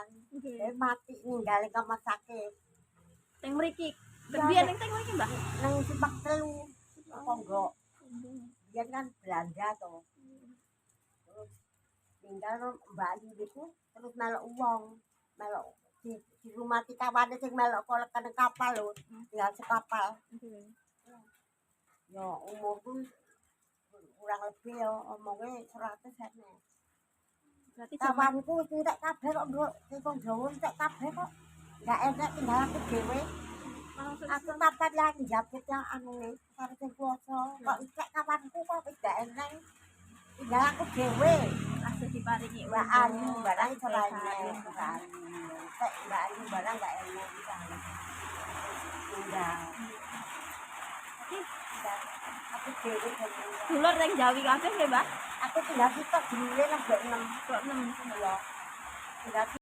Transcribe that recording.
Nggih. Dia mati ninggal kamar sakit. Teng mriki. Biyen ning teng mriki, Mbah. Nang Simpang Telu. Pondok. Biyen kan Belanda to. Terus tinggal Mbak Ayu itu terus melok wong, melok di rumah kawane sing melok kolekan kapal lho, tinggal sekapal. Ya umurku kurang lebih ya omongnya 100 ene. Berarti zaman Kawanku entek kabeh kok, Nduk. Sing wong Jawa entek kabeh kok. Enggak enek, tinggal aku dhewe. Langsung. Aku kapan lah njabut yang anune karo sing kuwasa. Kok entek kawanku kok wis gak enek. Tinggal aku dhewe. Langsung diparingi Mbak umur, Ayu barang iso ra sehat. Enek. Mbak Ayu. Entek Mbak Ayu barang gak enek misalnya. Tinggal. Tinggal. Aku dhewe dhewe. Dulur teng Jawi kabeh nggih, Mbah? Aku tinggal sitok dulure nang blok 6. Kok 6. Iya. Tinggal.